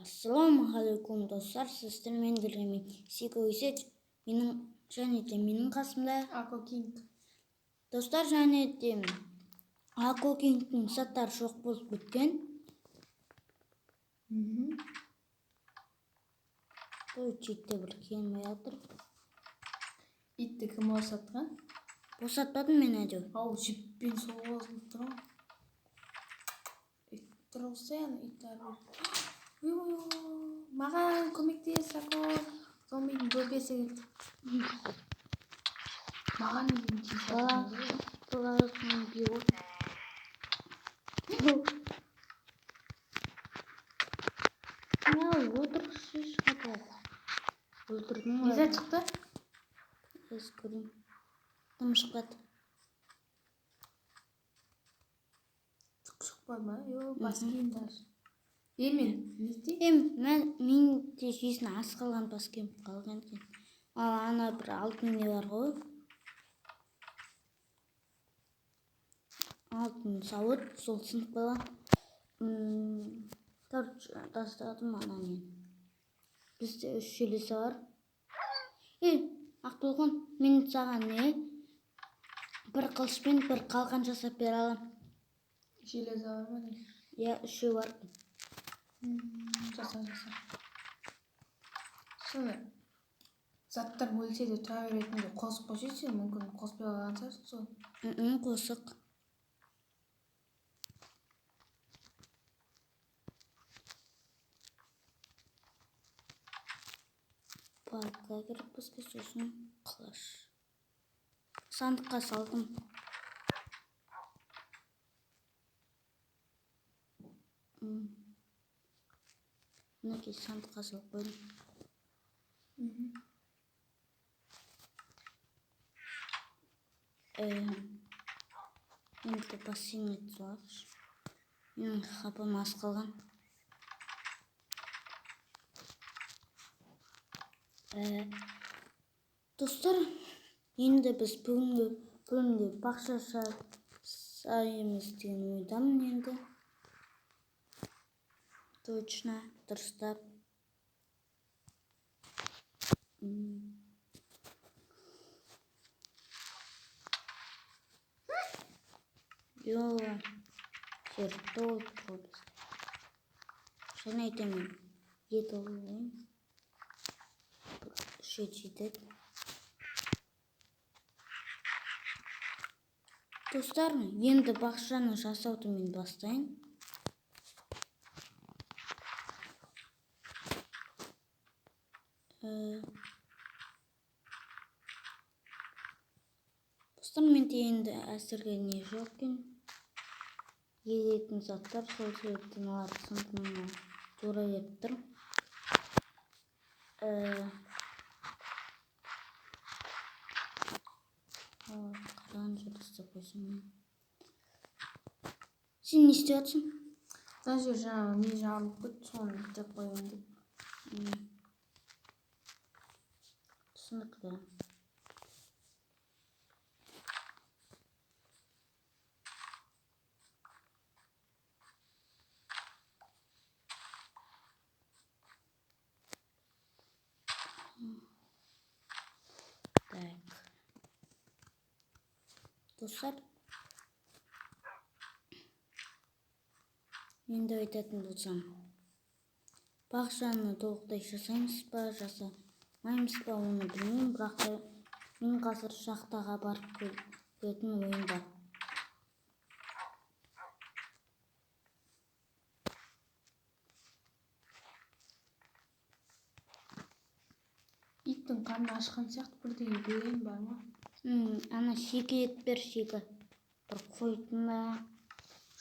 Ассалаумағалейкум, достар! Сіздермен бірге мен, Сико Есет, менің және де менің қасымда Ако Кинг. Достар, және де Ако Кингтің заттары жоқ болып біткен. Бұл жетте бір келмей жатыр. Итті кім босатқан? Босатпадым мен әйтеуір. Ау, жіппен соғылып тұр ғой. Ит тұрғызса, ана ит ары. Ой, ой, ой. Маған көмектес, Ако. Зомбидің бөпесі келді. Маған неге тиісіп Бала, жатыр? зомби ғой. Мә, отырғызшы шығады. Өлтірдің Не ғой. зат шықты? Өз көрейін. Тым шықпады. Түк шықпады ма? Йо, бас киім даже. Е, мен не істеймін? Е, мен де жүйесін ас қалған бас киім қалған екен. Ал ана бір алтын не бар ғой? Алтын сауыт, сол сынып қалған. Короче, тастадым ана нені. Бізде үш железо бар. Е, Ақтолқын, мен саған не? Бір қылышпен бір қалқан жасап бере аламын. Железо бар ма, не? Иә, үшеу бар. Жаса, жаса. Соны заттар өлсе де тұра беретіндей қосып қойсайшы сен, мүмкін қоспай қалған шығарсың соны. Қосық. Палка керек бізге, сосын қылыш. Сандыққа салдым. Мінекей, сандыққа салып қойдым. Енді бассейнге түсіп алайықшы. Менің хпм аз қалған. Достар, енді біз бүгінгі бөлімде бақша жасаймыз деген ойдамын енді. Точно, дұрыстап. Йо, жер толып тұр бізде. Және айтамын, ет алайын. Үш ет жетеді. Достар, енді бақшаны жасауды мен бастайын. Достар, менде енді әзірге не жоқ екен. Егетін заттар, сол себептен оларды сынтымына тура келіп тұр. Қараған жерді істеп қойсам мен. Сен не істеп жатырсың? Мына жер жаңағы не жарылып кетті, соны бітеп қояйын деп. Түсінікті. Так. Достар, енді айтатын болсам, бақшаны толықтай жасаймыз ба, жасамаймыз ба, оны білмеймін, бірақ та мен қазір шахтаға барып келетін ойым бар. Иттің қарны ашқан сияқты, бірдеңе берейін бар ма? Ана шикі ет бер, шикі. Бір қойтын ба?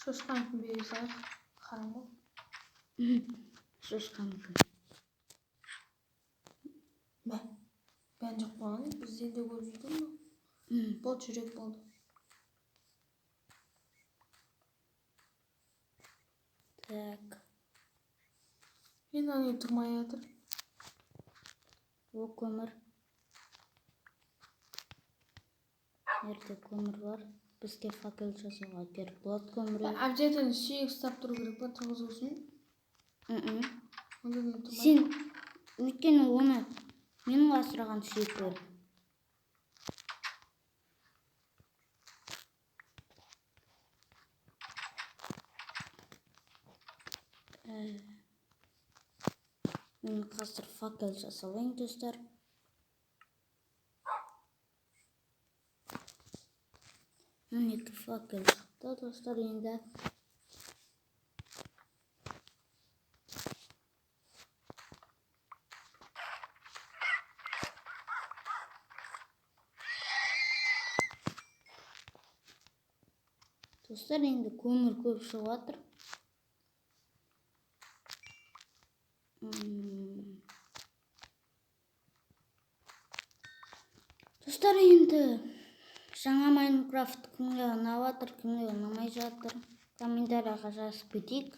Шошқаныкін бере салайық, харам ғой. Шошқанікі. Мә, бәрін жеп қойған, бізден де көп жейді ғой. Болды, жүрек болды. Так. Енді ана тұрмай жатыр. О, көмір. Жерде көмір бар. Бізге факел жасауға керек болады көмір. Обязательно сүйек ұстап тұру керек па тұрғызу үшін? Мм. Онда өлтірмейді. Сен өйткені оны менің асыраған сүйек бер. Мен қазір факел жасалайын, достар. 12 факел шықты, достар, енді. Достар, енді көмір көп шығып жатыр. Достар, енді жаңа Майнкрафт кімге ұнап жатыр, кімге ұнамай жатыр, комментарияға жазып кетейік.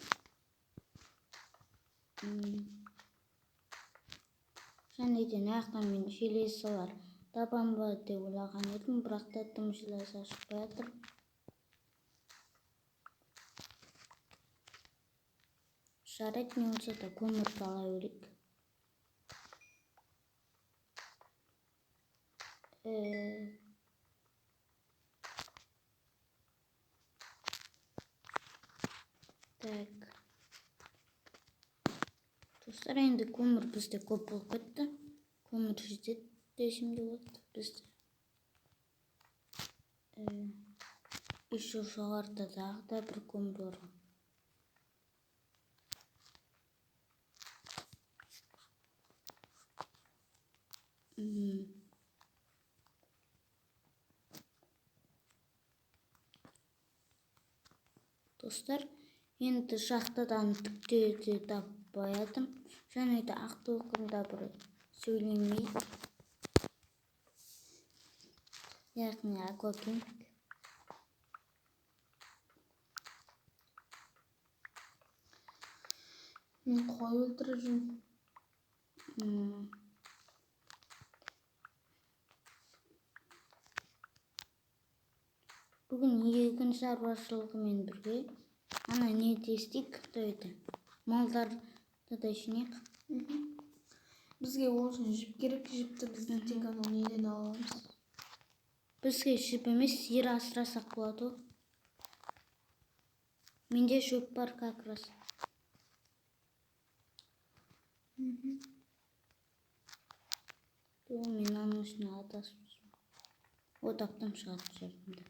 Және де мына жақтан мен железалар табам ба деп ойлаған едім, бірақ та тым железа шықпай жатыр. Жарайды, не болса да көмірді ала берейік. Так. Достар, енді көмір бізде көп болып кетті. Көмір жетеді десем де болады бізде. Еще жоғарыда тағы да бір көмір бар. Достар, енді шахтадан түкте де таппай жатырмын. Және де ақ толқында бір сөйлемейді. Яғни Аквакинг. Мен қой өлтіріп жүрмін. Бүгін егін шаруашылығымен бірге ана не тестік, кто это? Малдарды да жинайық. Бізге ол үшін жіп керек, жіпті біз тек анау неден ала аламыз. Бізге жіп емес, сиыр асырасақ болады ғой. Менде шөп бар как раз. О, мен аның үстіне адасып жүрмін. О, таптым шығатын жерімді.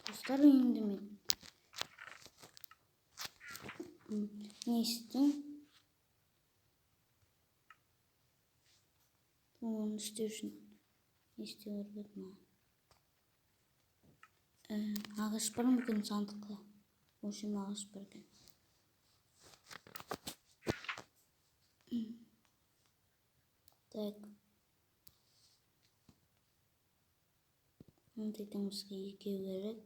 Достар, енді мен не істеймін? Оны істеу үшін не істеу керек еді маған? Ағаш бар ма екен сандықта? В общем, ағаш бар екен. Так. Мындайдан бізге екеу керек.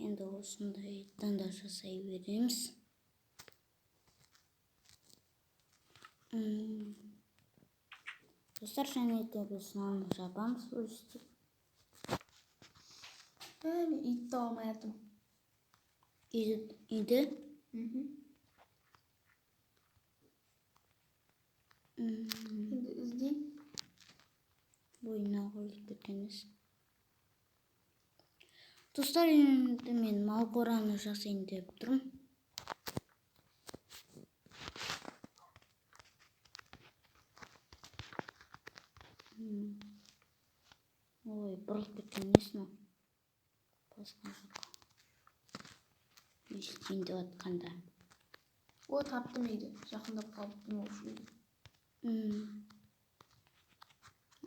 Енді осындайдан да жасай береміз. Достар, және де біз мынаны жабамыз өстіп. Мен итті таба алмай жатырмын. Үйді? Енді іздейін. Бойына қойып кеткен емес. Достар, енді мен мал қораны жасайын деп тұрмын. Ой, бұрылып кеткен емес мынау. Басқа жаққа. Не істейін деп жатқанда. О, таптым үйді. Жақындап қалыппын осы үйге.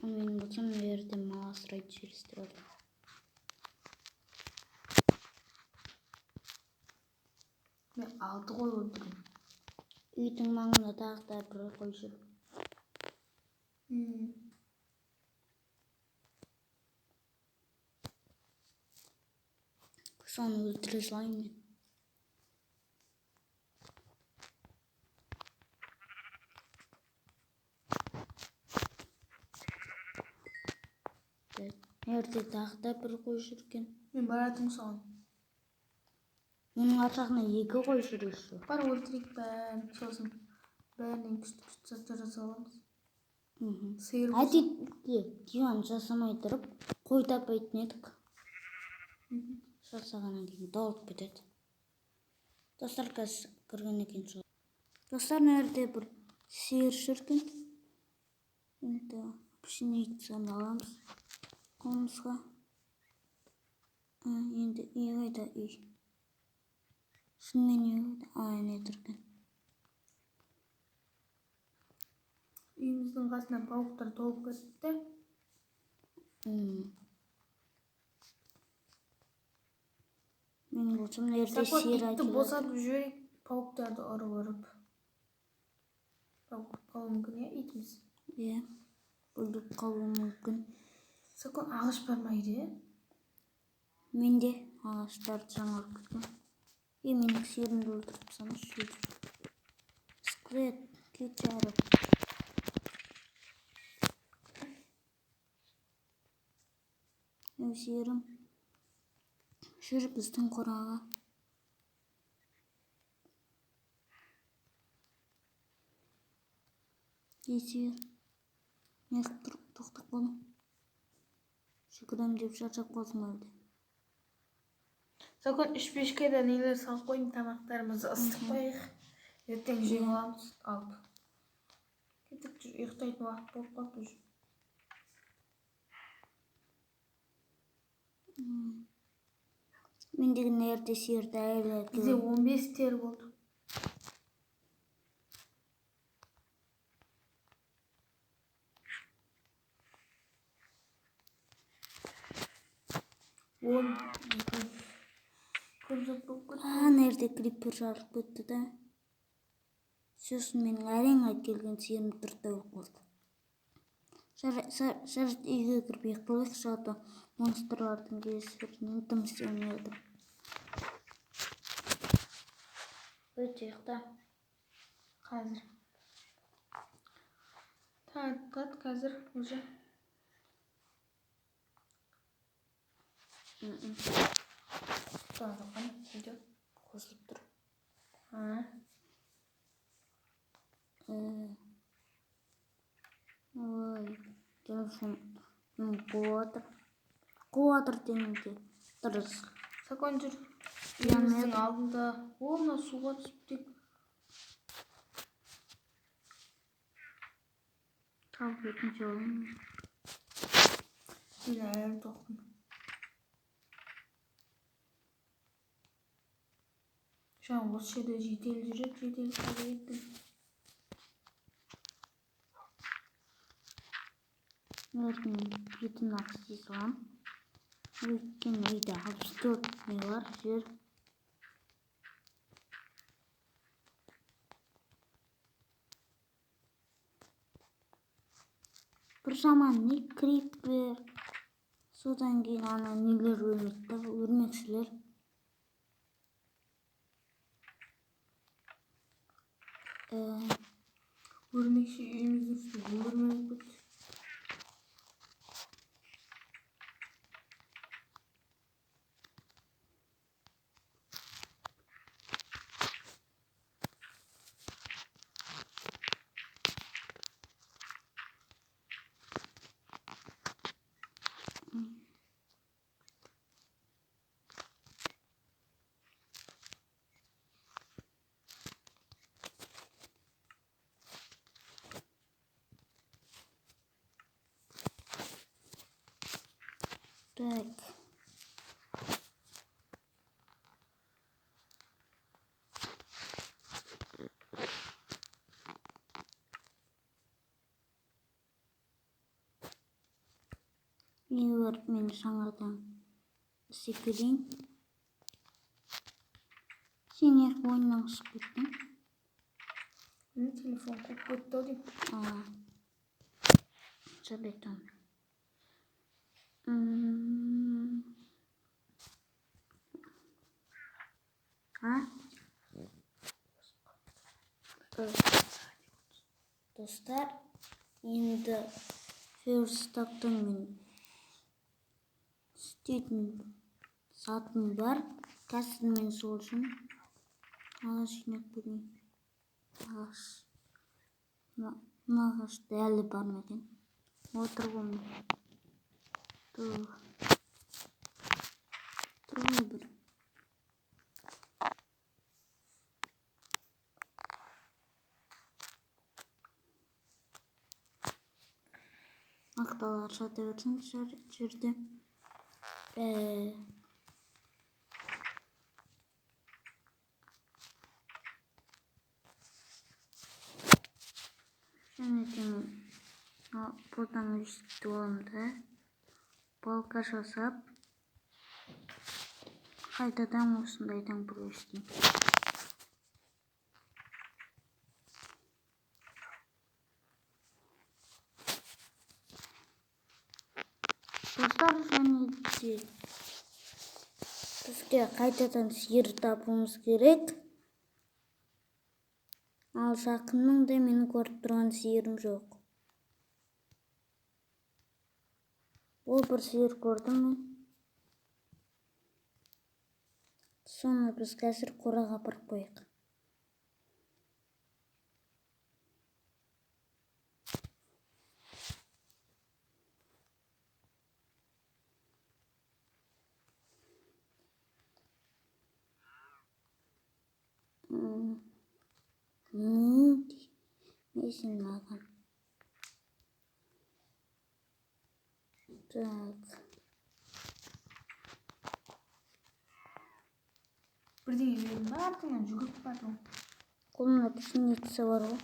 Мен болсам мына жерде мал асырайтын жер іздеп жатырмын. Мен 6 қой өлтірдім. Үйдің маңында тағы да бір қой жүр. Соны өлтіре салайын мен. Мына жерде тағы да бір қой жүр екен. Мен баратырмын соған. Оның ар жағында екі қой жүр еще. Бар, өлтірейік бәрін, сосын бәрінен күшті күшті заттар жасап аламыз. Сиыр болса. Әдетте диван жасамай тұрып қой таппайтын едік. Жасағаннан кейін толып кетеді. Достар, қазір кіргеннен кейін шығады. Достар, мына жерде бір сиыр жүр екен. Енді пшеницаны аламыз қолымызға. Енді үй қайда, үй? Шынымен үй қайда? Әне тұр екен. Үйіміздің қасынан пауктар толып кетті. Мен болсам мына жерде Закон, сиыр итті әкеліп босатып жіберейік, пауктарды ұрып ұрып. Паук қалуы мүмкін, иә, итіміз? Иә, өліп қалуы мүмкін. Закон, ағаш бар ма үйде? Менде ағаштарды жаңа алып кеткен. Менің сиырымды өлтіріп тастамашы, өлтір. Скелет, кетші әрі. Ей, сиырым. Жүр біздің қораға. Ей, сиыр. Неғып тоқтап қалдың? Жүгірем деп шаршап қалдың әлде? Закон, үш пешкеде нелер салып қойдым, тамақтарымызды ысытып қояйық. Ертең жеп аламыз, алып. Кеттік, жүр, ұйықтайтын уақыт болып қалды уже. Мен деген мына жерде сиырды әлі Бізде әкеліп 15 тері болды. Он көп зат болып кетті. Ана жерде крипер жарылып кетті да. Сосын менің әрең әкелген сиырым тұрды өліп қалды. Жарайды, үйге кіріп ұйықтайық, жалпы монстрлардың кесірінен дым істемей жатыр. Өте ұйықта. Қазір. Таң атады қазір уже. Таң атқан, видео. Қосылып тұр. Ой, телефон қуып отыр. Қуып отыр дегенде дұрыс. Закон, жүр. Иә, Үйіміздің мен- алдында. О, мына суға түсіп тек. Тауып екінші орын. Мен әлі тоқпын. Жаңа осы жерде жедел жүреді, жедел қайда кеттің? Ертең етін ақ істей саламын. Өйткені үйде 64 не бар жер. Бір жаман не крипер. Содан кейін ана нелер өлмейді да, өрмекшілер. Өрмекші үйіміздің үстіне өрмелеп кетті. Так. Үйге барып мен жаңадан істеп келейін. Сен неғып ойыннан шығып кеттің? Менің телефон қуып кетті ау деймін. Жарайды онда. А? Достар, енді верстактан мен істейтін затым бар. Қазір мен сол үшін ағаш жинап көрейін. Ағаш. Мына ағашта әлі бар ма екен? Отыр ғой міне. Тұр. Тұр ғой бір. Ақталар жата берсін жерде. Және де мен бұдан өстіп аламын да, балка жасап, қайтадан осындайдан біреу істеймін. Достар, және де бізге қайтадан сиыр табуымыз керек. Ал жақынның да менің көріп тұрған сиырым жоқ. Ол бір сиыр көрдім мен. Соны біз қазір қораға апарып қояйық. Несін маған? Так. Бірдеңе бердім ба, артыңнан жүгіріп бардым. Қолымда пшеница бар ғой.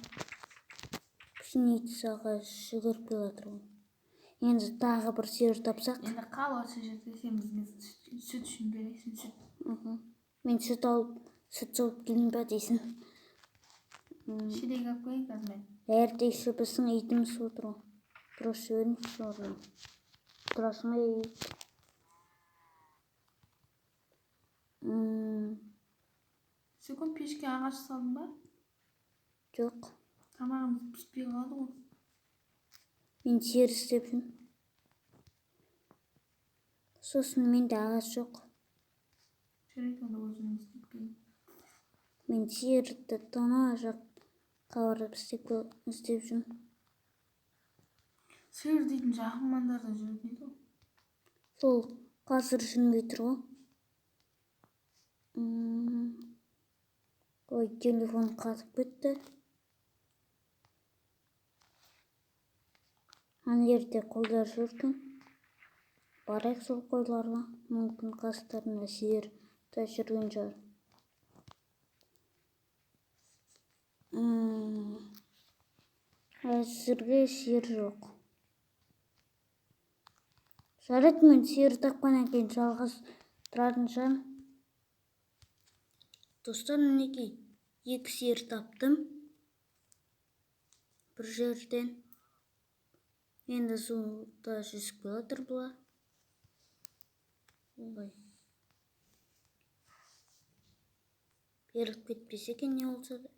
Пшеницаға жүгіріп келе жатыр ғой. Енді тағы бір сиыр тапсақ. Енді қал осы жерде, сен бізге сүт үшін бересің, сүт. Мен сүт алып, сүт сауып келейін ба дейсің. Шелек алып келейін қазір мен. Әрде еще біздің итіміз отыр ғой. Дұрыс жіберіңізші орнына. Тұрасың ба, ит? Секунд, пешке ағаш салдың ба? Жоқ. Тамағымыз піспей қалады ғой. Мен тері істеп жүрмін. Сосын менде ағаш жоқ. Жарайды, онда өзім істеп келейін. Мен терді тона жаққа барып істеп жүрмін. Сиыр дейтін жақын маңдарда жүретін еді ғой. Сол қазір жүрмей тұр ғой. Ой, телефон қатып кетті. Ана жерде қойлар жүр екен. Барайық сол қойларға. Мүмкін қастарында сиыр да жүрген шығар. Әзірге сиыр жоқ. Жарайды, мен сиыр тапқаннан кейін жалғыз тұратын шығармын. Достар, мінекей екі сиыр таптым бір жерден. Енді суда жүзіп келе жатыр бұлар. Ой. Беріліп кетпесе екен не болса да.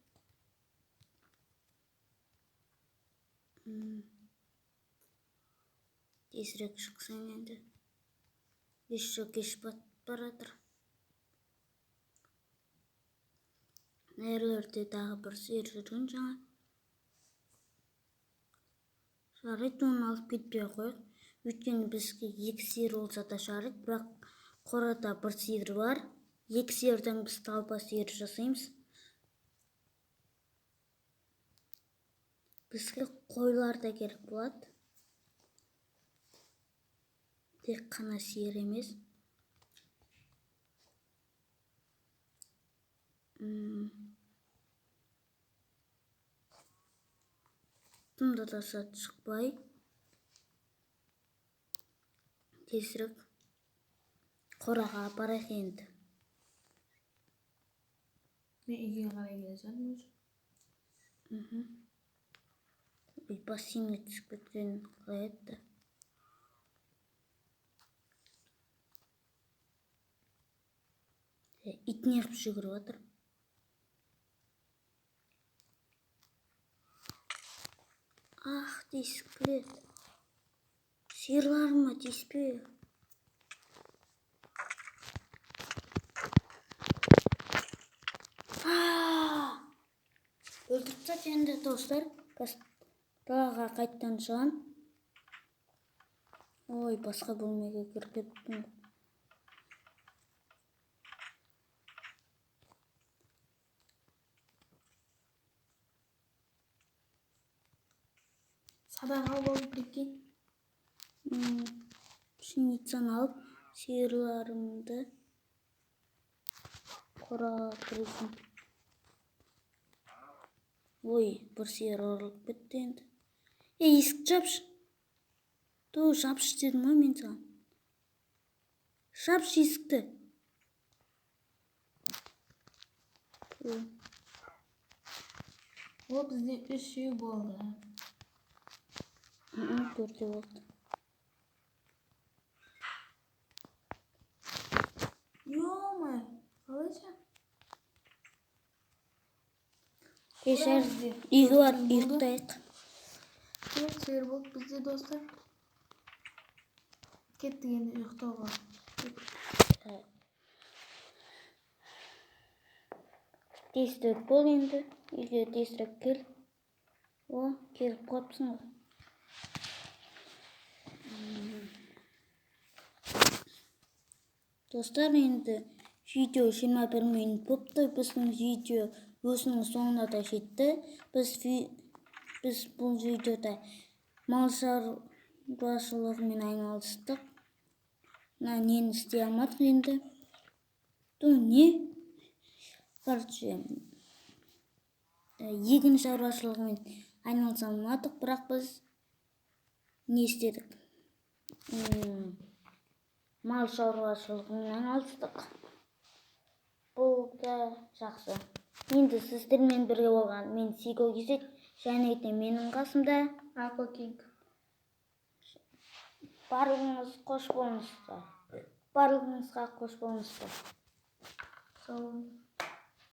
Тезірек шықсаң енді. Еще кеш батып баратыр. Нерлерде тағы бір сиыр жүрген жаңа. Жарайды, оны алып кетпей қояйық. Өйткені бізге екі сиыр болса да жарайды, бірақ қорада бір сиыр бар. Екі сиырдан біз талпа сиыр жасаймыз. Бізге қойлар да керек болады. Тек қана сиыр емес. Тымда да зат шықпай. Тезірек қораға апарайық енді. Мен үйге қарай келе жатырмын уже. Ой, бассейнге түсіп кеткен қалай еді? Ит неғып жүгіріп жатыр? Ах, тиісіп келеді. Сиырларыма тиіспе. Өлтіріп тастады енді, достар. Далаға қайтадан шығамын. Ой, басқа бөлмеге кіріп кеттім. Садақ алып алып, прикинь. Пшеницаны алып, сиырларымды қораға кіргіземін. Ой, бір сиыр ұрылып кетті енді. Ей, есікті жапшы. Ту, жапшы дедім ғой мен саған. Жапшы есікті. О, бізде 3 болды. 4 болды. Ё-моё, қалайша? Ешар, үйге барып ұйықтайық. 4 сиыр болды бізде, достар. Кеттік енді ұйықтауға. Тезірек бол енді. Үйге тезірек кел. О, келіп қалыпсың ғой. Достар, енді видео 21 минут болыпты. Біздің видео өзінің соңына да жетті. Біз бұл видеода мал шаруашылығымен айналыстық. Мына нені істей алмадық енді. Ту, не? Короче, егін шаруашылығымен айналыса алмадық, бірақ біз не істедік? Мал шаруашылығымен айналыстық. Бұл да жақсы. Енді сіздермен бірге болған мен Сиго Кизет, және де менің қасымда Ако Кинг. Барлығыңыз қош болыңыздар. Барлығыңызға қош болыңыздар. Сау болыңыз.